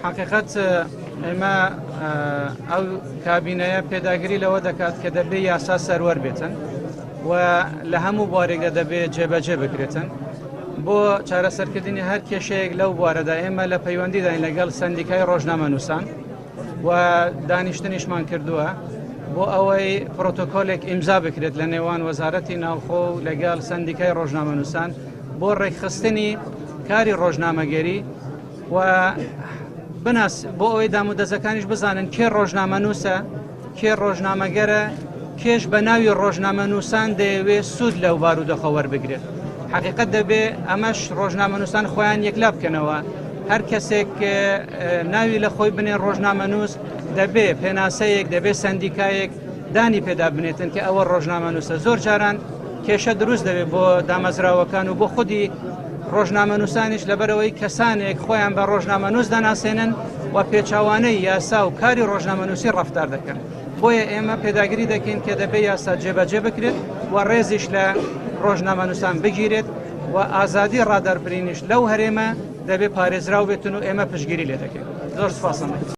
حەقیقەت ئێمە ئەو کابینەیە پێداگری لەوە دەکات کە دەبێ یاسا سەروەر بێتن و لە هەموو بوارێکدا دەبێت جێبەجێ بکرێتن بۆ چارەسەرکردنی هەر کێشەیەک لەو بوارەدا ئێمە لە پەیوەندیداین لەگەڵ سندیکای ڕۆژنامەنووسان و دانیشتنیشمان کردووە بۆ ئەوەی پرۆتۆکۆلێک ئیمزا بکرێت لە نێوان وەزارەتی ناوخۆ و لەگەڵ سندیکای ڕۆژنامەنووسان بۆ ڕێکخستنی کاری ڕۆژنامەگەری و بناس بۆ ئەوەی دامودەزەکانیش بزانن کێ ڕۆژنامەنووسە کێ ڕۆژنامەگەرە کێش بە ناوی ڕۆژنامەنووسان دەیەوێ سوود لەو بارودۆخە وەربگرێت حقیقت دەبێ ئەمەش ڕۆژنامەنووسان خۆیان یەکلا بکەنەوە هەر کەسێک ناوی لە خۆی بنێ ڕۆژنامەنووس دەبێ پێناسەیەک دەبێ سندیکایەک دانی پێدا بنێتن کە ئەوە ڕۆژنامەنووسە زۆر جاران کێشە دروست دەبێت بۆ دامەزراوەکان و بۆ خودی ڕۆژنامەنووسانیش لەبەرەوەی کەسانێک خۆیان بە ڕۆژنامەنووس دەناسێنن و پێچاوانەی یاسا و کاری ڕۆژنامەنووسی ڕەفتار دەکەن بۆیە ئێمە پێداگری دەکەین کە دەبێ یاسا جێبەجێ بکرێت و ڕێزیش لە ڕۆژنامەنووسان بگیرێت و ئازادی ڕادەربرینیش لەو هەرێمە دەبێ پارێزراو بێتن و ئێمە پشتگیری لێ دەکەین زۆر سپاسم.